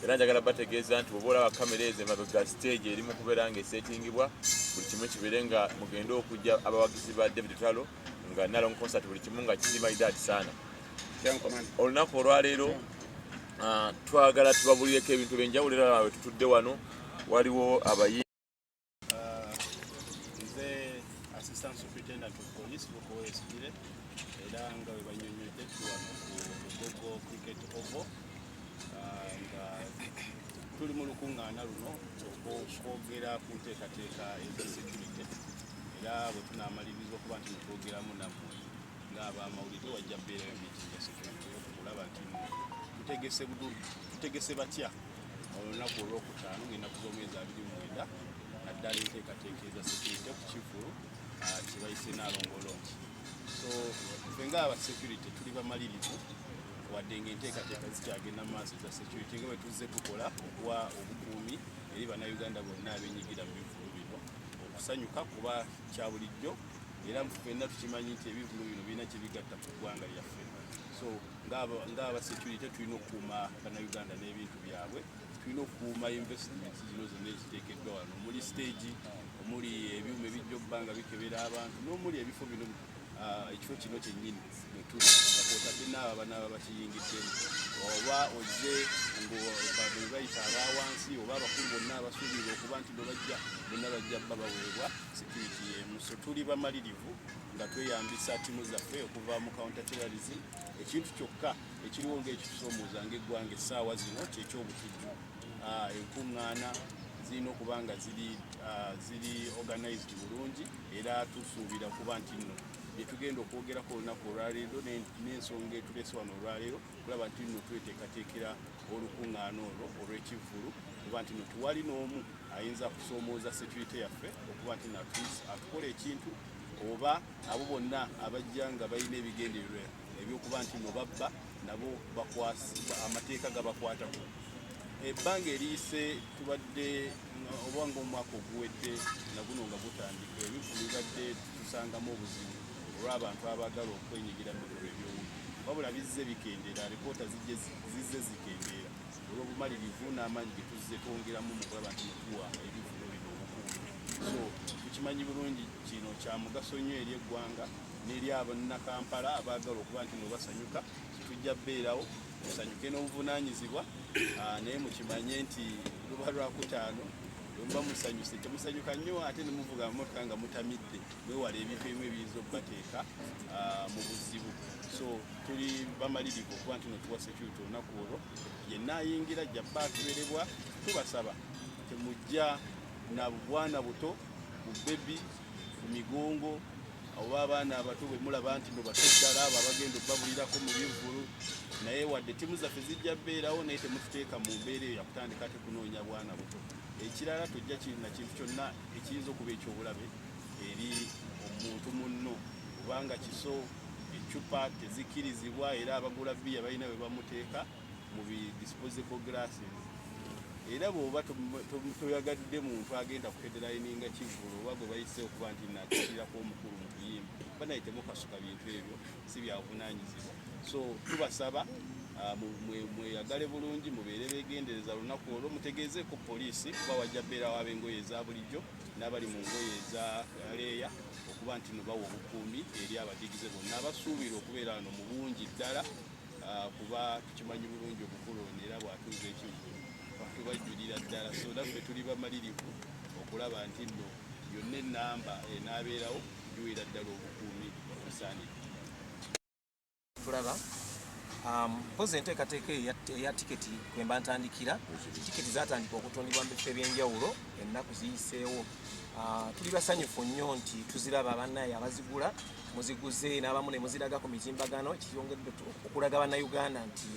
Era njagala bategeeza nti bw'oba olaba kamera ezo emabega, stage eri mu kubeera nga esetingibwa, buli kimu kibeere nga mugende okujja abawagizi ba David Lutalo nga Nalongo concert, buli kimu nga kiri maridadi saana. Olunaku olwaleero twagala tubabulireko ebintu ebyenjawulo, era we tutudde wano waliwo abayi Nze Assistant Superintendent of Police Lukowesigire, era nga bwe banyonyodde, tuli wano ku Lugogo Cricket Oval, nga tuli mu lukuŋŋaana luno okwogera ku nteekateeka eza security. Era bwe tunaamaliriza okuba nti netwogeramu nammwe ng'abamawulire, wajja bbeerayo meeting ya security okulaba nti nno tutegese batya olunaku olwokutaano ng'ennaku z'omwezi 29, naddala enteekateeka eza security ku kivvulu kibayise Nalongo launch. So ffe ng'aba security tuli bamalirivu, wadde ng'enteekateeka zikyagenda mu maaso eza security, nga bwe tuzze tukola okuwa obukuumi eri Bannayuganda bonna abenyigira mu bivvulu bino okusanyuka, kuba kya bulijjo era ffenna tukimanyi nti ebivvulu bino birina kye bigatta ku ggwanga lyaffe. So ng'aba security tulina okukuuma Bannayuganda n'ebintu byabwe, tulina okukuuma investments zino zonna eziteekeddwa wano, omuli stage, omuli ebyuma ebijja okuba nga bikebera abantu, n'omuli ebifo bino, ekifo kino kyennyini mwetuli, nga kwotadde n'abo abanaaba bakiyingiddemu, oba ozze nga bayita abawansi oba abakulu bonna abasuubirwa okuba nti bwe bajja bonna bajja bba baweebwa security y'emu. So tuli bamalirivu nga tweyambisa ttiimu zaffe okuva mu counter terrorism. Ekintu kyokka ekiriwo ng'ekitusoomooza ng'eggwanga essaawa zino kyekyobutujju. Enkuŋŋaana zirina okuba nga ziri organized bulungi, era tusuubira kuba nti nno bye tugenda okwogerako olunaku olwaleero n'ensonga etuleese wano olwaleero kulaba nti nno tweteekateekera olukuŋŋaana olwo olw'ekivvulu, kuba nti nno tewali n'omu ayinza kusoomooza security yaffe okuba nti atukola ekintu, oba abo bonna abajja nga balina ebigendererwa ebyokuba nti no babba nabo amateeka gabakwatako. Ebbanga eriyise tubadde oba ngaomwaka oguwedde naguno nga gutandika, ebivvulu bibadde tusangamu obuzibu olw'abantu abaagala okwenyigira mu bikolwa eby'obubi, wabula bizze bikendeera, alipoota zizze zikendeera olw'obumalirivu n'amaanyi ge tuzze twongeramu mu kulaba nti netuwa ebivvulu bino obukuumi. So tukimanyi bulungi kino kya mugaso nnyo eri eggwanga n'eri abannakampala abaagala okuba nti no basanyuka. Tujja bbeerawo musanyuke n'obuvunaanyizibwa, naye mukimanye nti luba lwakutaano, bwemuba musanyuse temusanyuka nnyo ate nemuvuga amamotoka nga mutamidde. Mwewala ebintu ebimu ebiyinza okubateeka mu buzibu. So tuli bamalirivu okuba nti notuwa security olunaku olwo. Yenna ayingira jjabba akeberebwa. Tubasaba temujja na bwana buto, bu baby ku migongo, oba abaana abato bwe mulaba nti no bato ddala, abo abagenda obbabulirako mu bivvulu. Naye wadde ttiimu zaffe zijja bbeerawo, naye temututeeka mu mbeera eyo yakutandika ate kunoonya bwana buto. Ekirala, tojja na kintu kyonna ekiyinza okuba ekyobulabe eri omuntu munno, kubanga kiso, eccupa tezikkirizibwa, era abagula bbiya balina bwe bamuteeka mu bi disposable glasses. Era bw'oba toyagadde muntu agenda ku headlininga kivvulu oba gwe bayise okuba nti nakikirirako omukulu mu kuyimba, banaye temukasuka bintu ebyo, si byabuvunaanyizibwa. So tubasaba mweyagale bulungi, mubeere begendereza lunaku olwo, mutegeezeeko poliisi kuba wajja bbeerawo ab'engoye eza bulijjo n'abali mu ngoye eza leeya okuba nti no bawa obukuumi eri abadigize bonna abasuubira okubeera wano mu bungi ddala, kuba tukimanyi bulungi obukulu ono era bw'atuuza ekivvulu tubajjulira ddala. So naffe tuli bamalirivu okulaba nti nno yonna ennamba enaabeerawo giweera ddala obukuumi obusaanidde. Tulaba mpozi enteekateeka eya tiketi kwemba ntandikira. Tiketi zatandika okutundibwa mu bifo ebyenjawulo ennaku ziyiseewo. Tuli basanyufu nnyo nti tuziraba, bannaye abazigula muziguze, n'abamu ne muziraga ku mitimbagano, kiyongedde okulaga Bannayuganda nti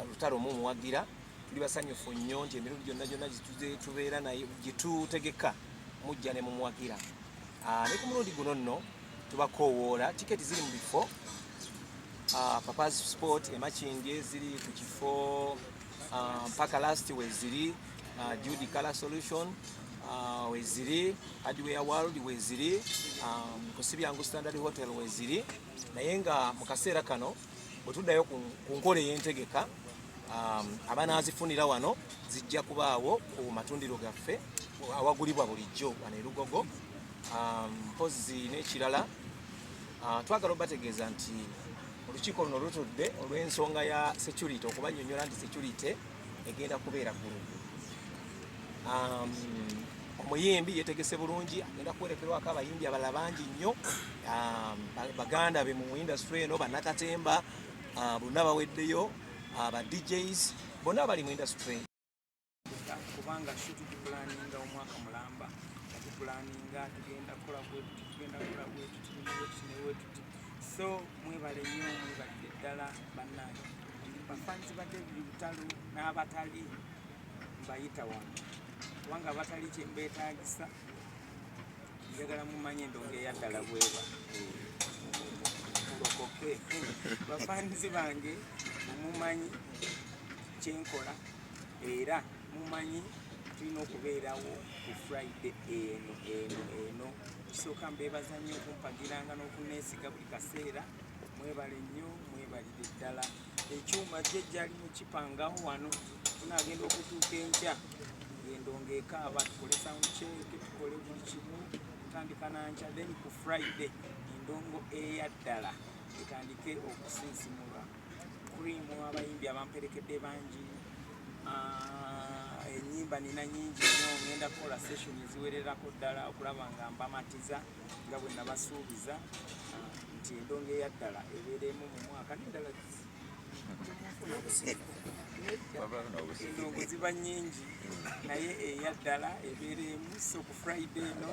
Lutalo mumuwagira. Tuli basanyufu nnyo nti emirundi gyonna gyonna gye tubeera naye, gye tutegeka, mujja ne mumuwagira. Ne ku mulundi guno nno tubakoowoola. Tiketi ziri mu bifo Papa's Sport e Makindye, ziri ku kifo mpaka last weziri, Judy Color Solution weziri, Hardware World weziri, ku Sibyangu Standard Hotel weziri. Naye nga mu kaseera kano bwe tuddayo ku nkola ey'entegeka. Abanaazifunira wano zijja kubaawo ku matundiro gaffe awagulibwa bulijjo wano e Lugogo. Mpozzi n'ekirala, twagala obategeeza nti olukiiko luno lutudde olw'ensonga ya security, okubannyonnyola nti security egenda kubeera gulugulu. Omuyimbi yetegese bulungi, agenda kuwerekerwako abayimbi abalala bangi nnyo, baganda be mu industry eno, bannakatemba, bonna baweddeyo, aba DJs bonna bali mu industry. Kubanga show tugipulaninga omwaka mulamba, nga tupulaninga tugenda kukola bwetuti, tugenda kukola bwetuti, nebwetuti, nebwetuti. So mwebale nnyo, mwebalire ddala bannange bafanzi ba David Lutalo n'abatali mbayita wano, kubanga abatali kyembeetagisa, njagala mumanye endongo eyaddala bweba mulokoke. Bafanzi bange, mumanyi kyenkola era mumanyi tulina okubeerawo ku Friday eno eno eno. Kisooka mbeebaza nnyo okumpagiranga n'okuneesiga buli kaseera. Mwebale nnyo, mwebalire ddala. Ekyuma jjejja ali mukipangawo wano, tunagenda okutuuka enkya endongo ekaaba, tukole sound check, tukole buli kimu kutandika nankya. Then ku Friday endongo eyaddala etandike okusinsimulwa. Cream abayimbi abamperekedde bangi. Enyimba nina nyingi nnyo, ngenda kukola session eziwererako ddala okulaba nga mbamatiza nga bwe nabasuubiza, nti endongo eyaddala ebeeremu mu mwaka n'endala. Endongo ziba nyingi, naye eyaddala ebeeremu. So ku Friday eno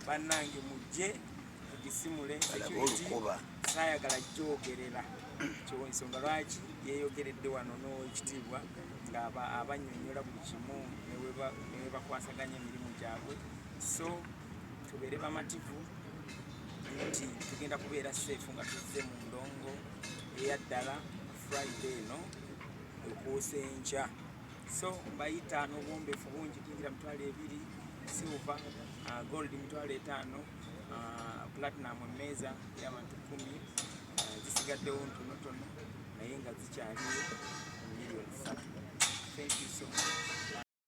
bannange mujje tugisimule. Security saayagala gyogerera, ensonga lwaki yeyogeredde wano n'ekitiibwa nga abannyonnyola buli kimu ne bakwasaganya emirimu gyabwe. So tubeere bamativu nti tugenda kubeera safe nga tuzze mu ndongo eyaddala Friday eno okuusa enkya. So mbayita n'obuwombeefu bungi. Tuyingira 20,000 silver, gold 50,000, platinum emmeeza y'abantu 10, zisigaddewo ntonotono naye nga zikyaliyo 3 million. Thank you so much.